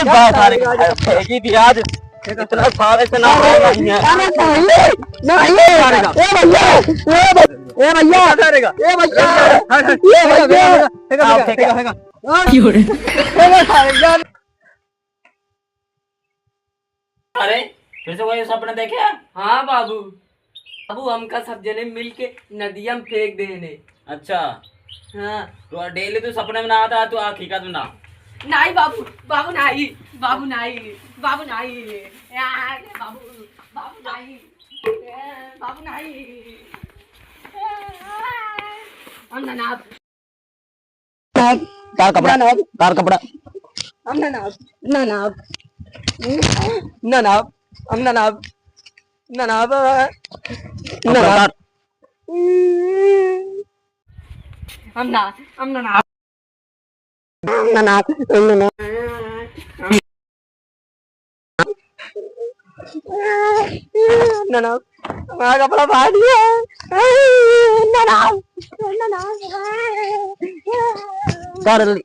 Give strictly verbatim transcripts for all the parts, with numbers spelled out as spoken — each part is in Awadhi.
बात आ रही है, फेंकी दिया आज। इतना सारे से ना हो नहीं है। अरे नहीं, नहीं, नहीं। मारेगा। ए भैया, ए भै-, ए भैया, मारेगा। ए भैया, हट, हट, ए भैया। फेंका, फेंका, फेंका, फेंका। फेंका, फेंका। अरे, फिर से वही सपना देखे? हाँ बाबू, बाबू, हमका सब जने मिल के नदिया में फेंक देने। अच्छा। हाँ। तो डेली तू सपने में ना आता, तू हकीकत में ना। नहीं बाबू, बाबू नहीं, बाबू नहीं, बाबू नहीं, यार, बाबू, बाबू नहीं, बाबू नहीं। हम ना, ना। तार कपड़ा, ना, ना। तार कपड़ा। हम ना, ना, ना, ना। ना, ना, हम ना, ना, ना, ना, कपड़ा ना। तार। हम ना, हम ना, ना। हम ना, ना, हम ना, ना। ना, ना, हमारा कपड़ा फाड़ लिया। ना, ना, ना, ना। कर ली।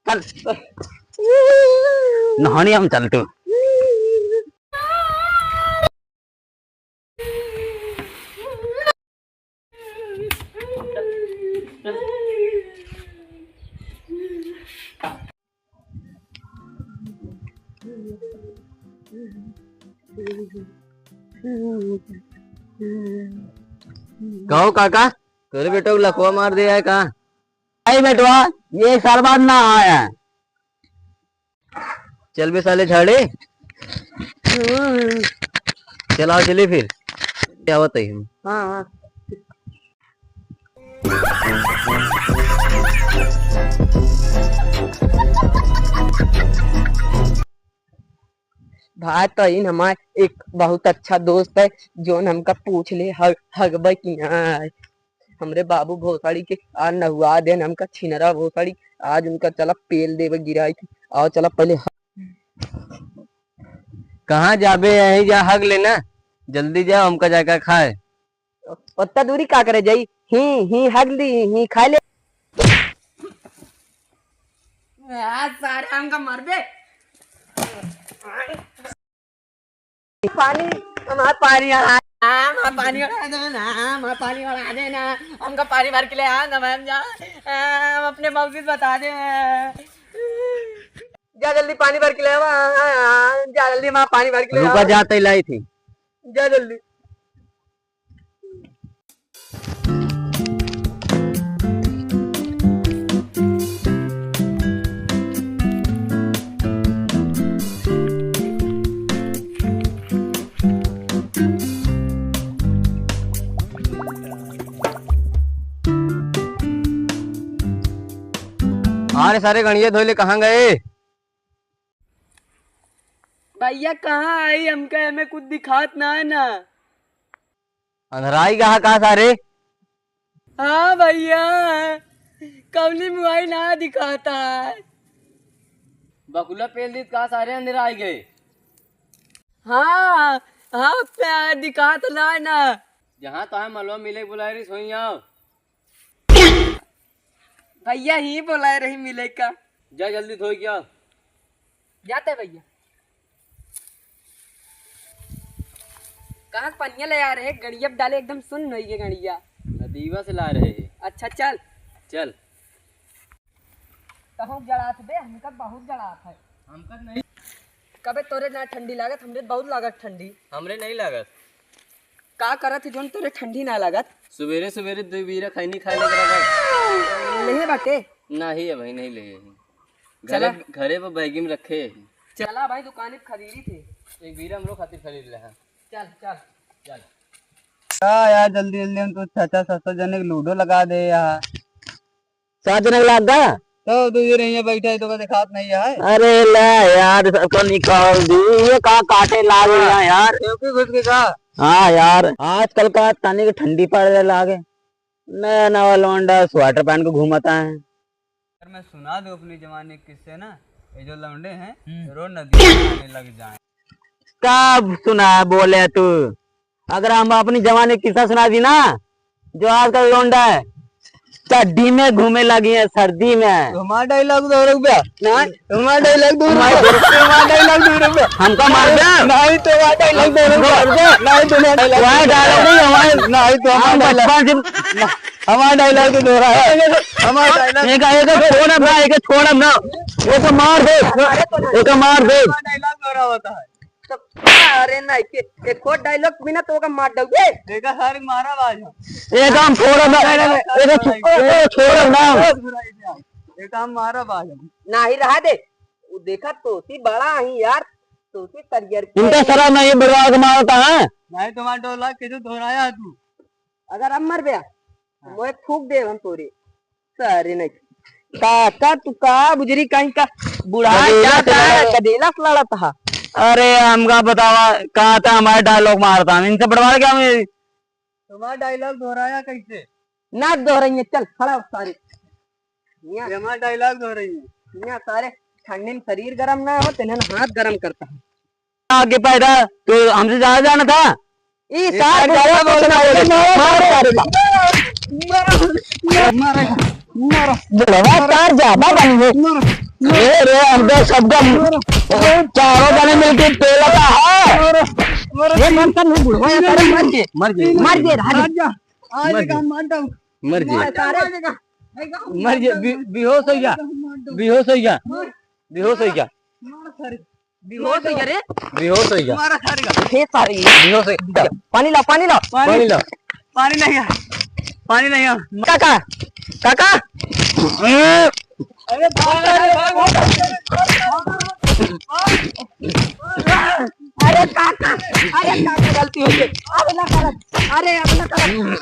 चल। नहाने हम चलते। कहो काका, तोरे बेटा को लकवा मार दिया है का? नहीं बेटवा, ये एक साल बाद ना आया। चल बे साले झाड़े। चलाओ चले फिर। क्या बताइए हम? हाँ, हाँ। भाई, तो इन हमार एक बहुत अच्छा दोस्त है, जोन हमका पूछ ले, हग-, हगबे कि ना? हमरे बाबू भोसड़ी के आज नहुआ देन, हमका छिनरा भोसड़ी, आज उनका चला पेल देवे गिराई थी। आओ चला पहले ह-, कहाँ जाबे, यहीं जा हग लेना, जल्दी जाओ, हमका जाकर खाए। ओत्ता दूरी का करे जाई? ही, ही हग ली, ही खाए ले। आ, सारे हमका मरबे। पानी, हमार पानी अड़ा, हमार पानी अड़ा देना, हमार पानी अड़ा देना। हमका पानी भर के ले आ, ना हम जा, आ, हम अपने मौसी से बता दे। जा जल्दी पानी भर के ले आवा, आ, आ, जा जल्दी हमार पानी भर के ले रुका, आवा। जाते ही लाई थी। जा जल्दी। अरे सारे गणिया धोइले कहाँ गए? भैया, कहाँ आई? हमका एमे कुछ दिखात ना है ना। अंधराई गहा का सारे? हाँ भैया, कौनी मुआई ना दिखाता है। बकुला पेल दीत का सारे अंधराई गए? हाँ, हाँ, प्यार दिखात ना है ना। जहाँ तहाँ मलवा मिले बुलाए रही, सोई आओ। भैया ही बोलाए रही मिले का। जा जल्दी धोई के आ। जाते भैया। कहाँ के पनिया ले आ रहे? गड़िया पे डाले, एकदम सुन्न होई गे गड़िया। नदीवा से ला रहे हैं। अच्छा चल। चल। कहूँ जड़ात बे, हमका बहुत जड़ात है। हमका नहीं। कबे तोरे ना ठंडी लागत, हमरे बहुत लागत ठंडी। हमरे नहीं लागत। का करत है जोन तोरे ठंडी ना लागत? सुबेरे सुबेरे दो बीरा खैनी खाए लग रहा। लेहे बाटे? नहीं है भाई, नहीं लेहे हैं। घरे, चला। घरे पर बैगी में रखे हैं। चला भाई, दुकान पे खरीदी थे। एक बीरा हमरो खातिर खरीद ले हैं। चल, चल। चल। का यार, जल्दी जल्दी हम तो छह छह सात सात जने के लूडो लगा दे यार। सात जने के लाग गा? तो तू ये नहीं है बैठा है, तो का दिखात नहीं है। अरे ले यार, सबको निकाल दी। ये का काटे लाग रहा है यार? क्योंकि घुस के का? हाँ यार, आजकल का तनिक ठंडी पड़े लागे। नया नवा लौंडा स्वेटर पहन के घूमता है। अगर मैं सुना दूं अपनी जवानी के किस्से ना, ये जो लौंडे हैं, हम्म। रोज नदी में नहाने लग जाएं। कब सुना बोले तू? अगर हम अपनी जवानी के किस्सा सुना दी ना, जो आजकल लौंडा है, चड्डी में घूमे लगी है सर्दी में। हमारा dialogue दो रुपया। नहीं। हमारा dialogue दो रुपया। हमारा dialogue दो रुपया। हमका मार दे। नहीं तो हमारा dialogue दो रुपया। नहीं तो हमारा dialogue। हमारा dialogue नहीं, हमारे, नहीं तो हमारा हम dialogue। बचपन से हमारा dialogue तो दोहरा है। हमारा dialogue। एक, एक छोड़ब ना, एक छोड़ब ना। एक मार दे, एक मार दे। हमारा dialogue दोहरा होता है। तो अरे नहीं के, एक और dialogue भी ना तो ओका मार दउबे। देखा सारे मारा बाज हम। एक हम छोड़ब ना, एक छो-, एक छोड़ब ना। एक हम मारा बाज हम। नहीं रहा दे। वो देखा तोसी बड़ा ही यार, तोसी करियर के इनका शरम नहीं, ये बुढ़वा के मारता है। नहीं तुम्हारा डोला के जो दोहराया तू। अगर अब मर गया, हाँ। मोए फूक देब हम तोरे। सारे नहीं। काका, तू का बुजरी कहीं का बुढ़ा गदेला जाता से है, लड़ा। गदेला से लड़त हा। अरे, हमका बतावा, कहा था हमारे dialogue मारता, हम इनसे बड़वार क्या हुए? तुम्हारा dialogue दोहराया कैसे? ना दोहराइए, चल, खड़ा हो सारे। यहाँ ये हमारा dialogue दोहराइए। यहाँ सारे ठंडी में शरीर गरम ना हो, तेने हाथ गरम करता है। आगे पैदा तो हमसे ज्यादा जाना था। ई ये सार सार ज्यादा बोलता है। मार सारे का। मारो, मारो, मारो। बुढ़वा सार ज्यादा बनी है। मारो, मारो। रे, रे, हम तो सबका मारो। चारों जने मिलके पेलता है। मारो, मारो। ये मर कर नहीं बुढ़वा, ये सारे मर गए। मर गए। मर गए, राज। राजा, आज मर एक गए। हम मार दो। मर गए। मार सारे। मर गए। बे-, बेहोश हो गया। मार दो। बेहोश हो गया। मार। बेहोश हो गया। मार सारे। बेहोश हो गया रे। बेहोश हो गया। मारा सारे का। हे सारे। बेहोश हो गया। पानी लाओ, पानी लाओ। पानी। पानी लाओ। पानी नहीं है। पानी नहीं है। काका, काका। अरे भाग, अरे भाग, भाग। अरे काका, अरे काका, गलती हो गई। अब ना करब। अरे अब ना करब।